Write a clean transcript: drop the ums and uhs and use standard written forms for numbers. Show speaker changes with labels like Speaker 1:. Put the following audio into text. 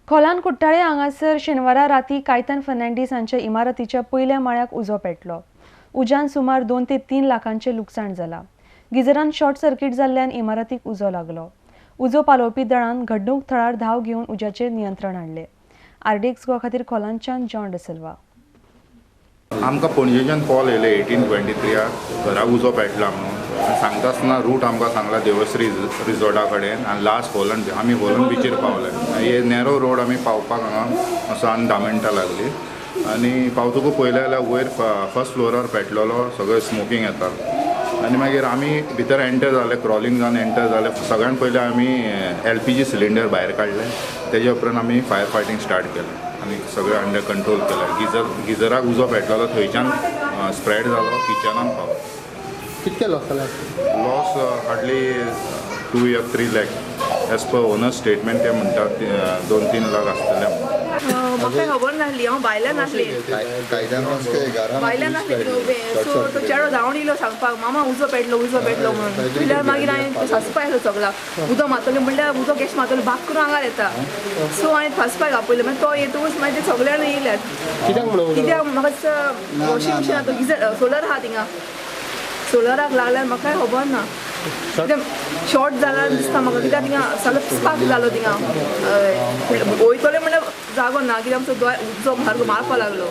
Speaker 1: खोलान कुट्टाळे हांगासर शेनवारा राती कायतन फर्नांडीस हांच्या इमारतीच्या पयल्या माळ्याक उजो पेटलो. उज्यान सुमार 2 ते 3 लाखांचें लुकसाण जालां. गिजरान शॉर्ट सर्किट जाल्ल्यान इमारतीक उजो लागलो. उजो पालोवपी दळान घडणूक थळार धांव घेवन उज्याचेर नियंत्रण हाडलें. आरडीएक्स गोवा खातीर खोलांच्यान जॉन डसिल्वा.
Speaker 2: आमकां पणजेच्यान कॉल येयले 18:23 घराक उजो पेटला म्हणून. सांगता आसतना रूट आमकां सांगला देवश्री रिजॉर्टा कडेन आनी लास्ट होलन, आमी होलन बिचीर पावले. हे नॅरो रोड आमी पावपाक हांगा 7-10 मिनटां लागली आनी पावतकूच पळयलें जाल्यार वयर फर्स्ट फ्लोरार पेटलेलो, सगळें स्मोकींग येता. आनी मागीर आमी भितर एंटर जाले, क्रॉलिंग जावन एंटर जाले. सगळ्यान पयलीं आमी LPG cylinder भायर काडले, तेजे उपरांत आमी फायर फायटींग स्टार्ट केलें आनी सगळें अंडर कंट्रोल केलें. गिजराक उजो पेटलेलो, थंयच्यान स्प्रेड जालो, किचनान पावलो.
Speaker 3: कितके लॉस जाला?
Speaker 2: लॉस हार्डली 2 या 3 lakh as per owner statement. ते म्हणटात 2-3 लाख आसतले.
Speaker 4: म्हाका खबर नासली, हांव भायल्यान नासली, भायल्यान नासली. सो तो चेडो धांवन येयलो सांगपाक, मामा उजो पेटलो, उजो पेटलो म्हणून. म्हणल्यार मागीर हांवें सासपाय आसलो सगळ्याक, उदक मारतलें म्हणल्यार उदक कशें मारतलें, भाग करून हांगार येता. सो हांवें फासपाक आपयलें, मागीर तो येतकूच मागीर ते सगळे जाण येयल्यात. कित्याक म्हाका वॉशिंग मशीन आतां गिजर सोलर आहा थिंगा, सोलराक लागल्यार म्हाका खबर ना, शॉर्ट जाला दिसता म्हाका. कित्याक थिंगा सगळो स्पार्क जालो थिंगा, वयतले म्हणल्यार जागो ना, कित्याक आमचो उजो सारको मारपाक लागलो.